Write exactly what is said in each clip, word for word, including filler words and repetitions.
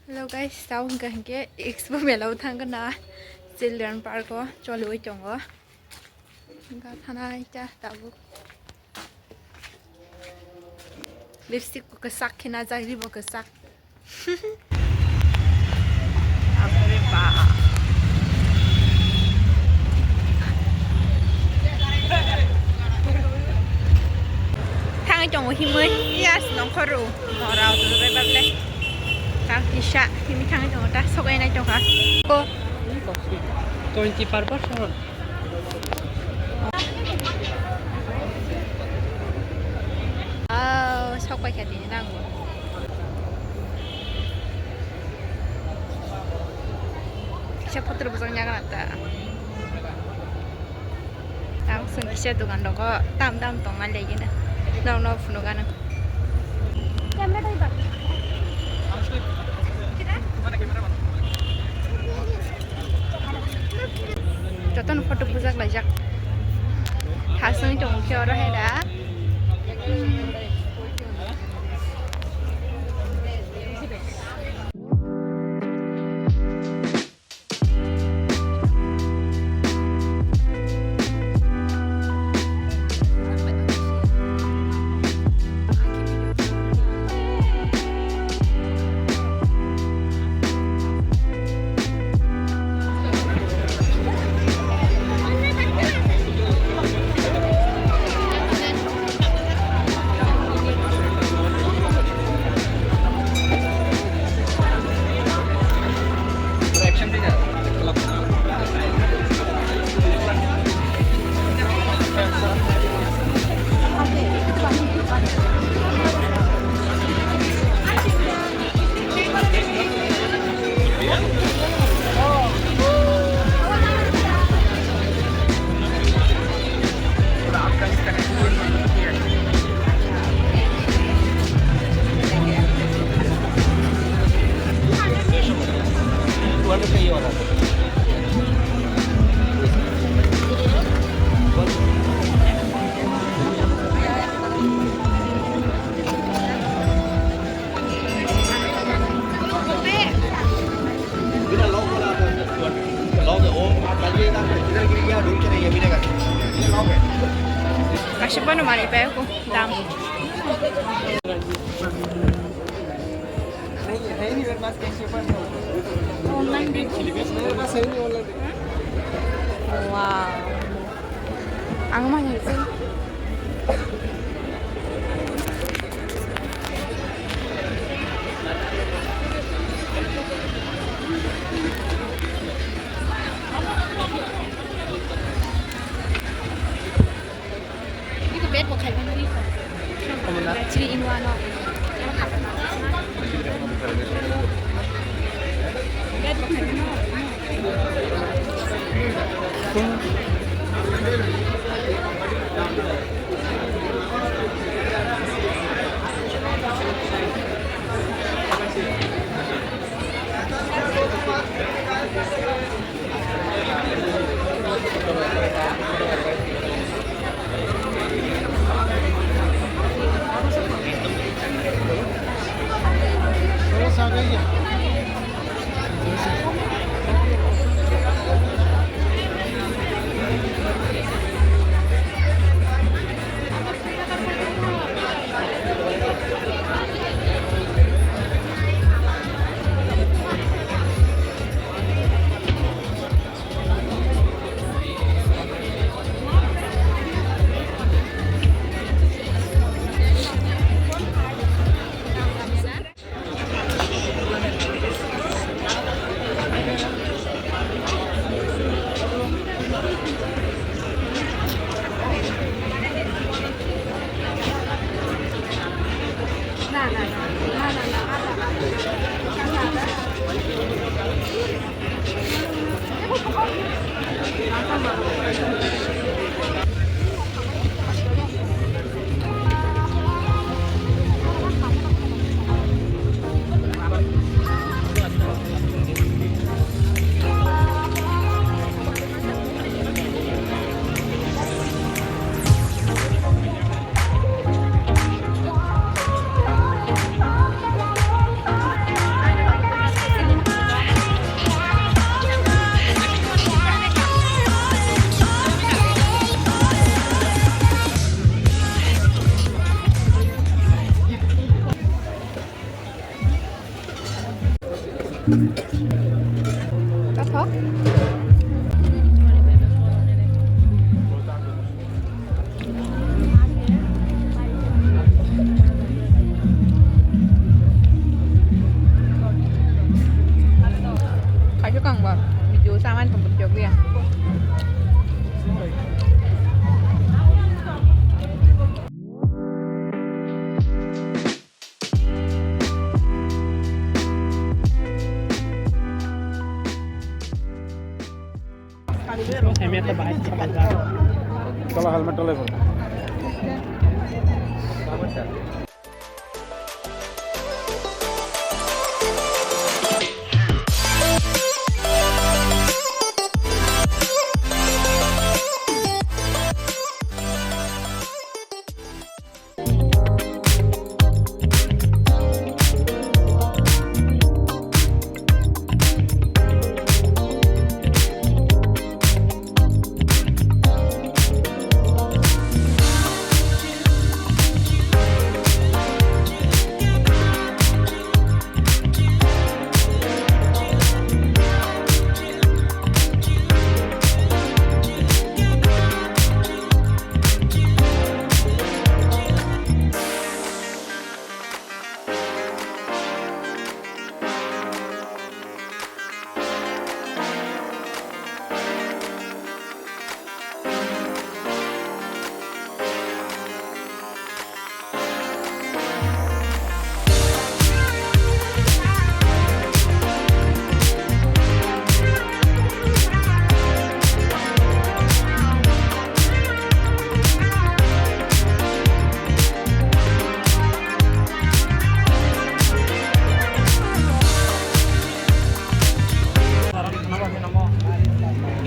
Hello guys, tabuk hwnkha hinkhe Expo Mela o thangkha na, Children Park o choliwi tongo. Hwnkha thanai ta tabuk. Lipstick bo kwchak khe najak, ri bo kwchak. Bapre bap. Thangwi tongo himwi, yes, nongkhor rw. Norao tongwi bai bable. Tang kisa himwi thangwi tongo ta, sogai nai tongkha. Ko. Twenty per person. Oh, sok pai kha tini nang. Kisa photo bwsang nyagra ta. Ang sung kisa dogan rogo tam tam tong ma legi na. Nong no phunuk ano. Jotono photo bujak laijak. Hasung tong khe oro hai da. Kaisa bono manwi pai ko dam. Wow. Ang mah nang sih. Ini ke bed mau kayak gini. Three in one. Bed mau kayak gini. Kathok. Kaisa kang ba, video saman tong tong ya. Solo helmet tolai pon.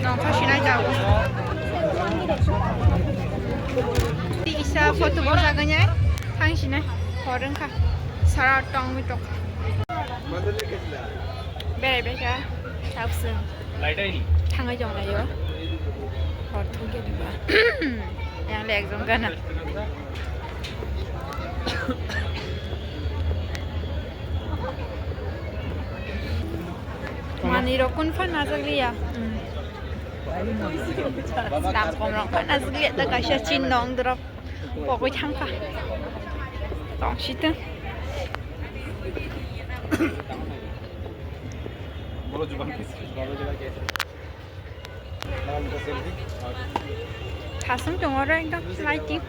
Nokha sinai jago. Isa photo bo jaga nyai. Thang sinai. Hor wngkha. Sara tong mi tokha. Berai bai kha. Tabsung. Thangwi jong laio. Hor thung khe diba. Yang le ekjon gana. Manwi rok kun phan najak liya. Slam kom rok phan najak liya, ta kaisa chin nong drop. Pokoi thangkha. Tong siteng. Thasung tongo oro ekdom lighting.